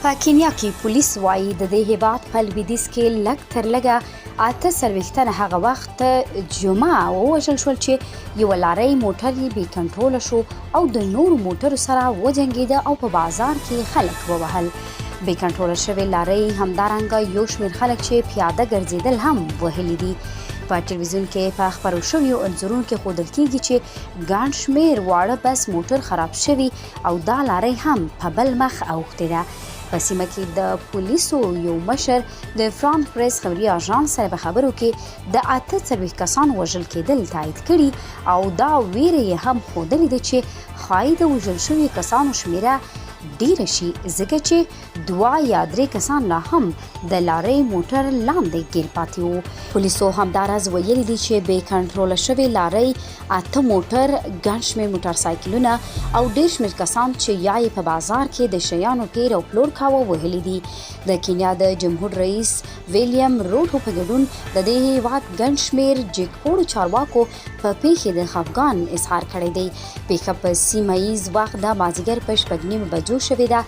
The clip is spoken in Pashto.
په کینیا کې پولیس وایي د دې هیواد په لویدیځ کې لږ تر لږه 48 تنه هغه وخت جمعه ووژل شول چې یوه لارۍ موټر یې بې کنټروله شو او د نورو موټرو سره وجنګېده او په بازار کې خلک ووهل. بې کنټروله شوې لارۍ همدارنګه یو شمېر خلک چې پیاده ګرځېدل هم وهلي دي. په ټلویزیون کې په خپرو شویو انځورونو کې ښودل کیږي چې ګڼ شمېر واړه بس موټر خراب شوي او دا لارۍ هم په بل مخ اوښتې ده. په سیمه کې د پولیسو یو مشر د فرانس پریس خبري آژانس سره په خبرو کې د 48 کسانو وژل کېدل تایید کړي او دا ویره یې هم ښودلې ده چې ښايي د وژل شویو کسانو شمېره ډېره شي، ځکه چې دوه یا درې کسان لا هم د لارۍ موټر لاندې ګیر پاتې وو. پولیسو همداراز ویلي دي چې بې کنټروله شوې لارۍ اته موټر، ګڼ شمېر موټرسایکلونه او ډېر شمېر کسان چې یا یې په بازار کې د شیانو پېر او پلور کاوه وهلي دي. د کینیا د جمهور رئیس ویلیم روټو په ګډون د دې هېواد ګڼ شمېر جګپوړو چارواکو په پېښې د خفګان اظهار کړی دی. پېښه په سیمه ییز وخت د مازیګر په 6:30 بجو شوې ده.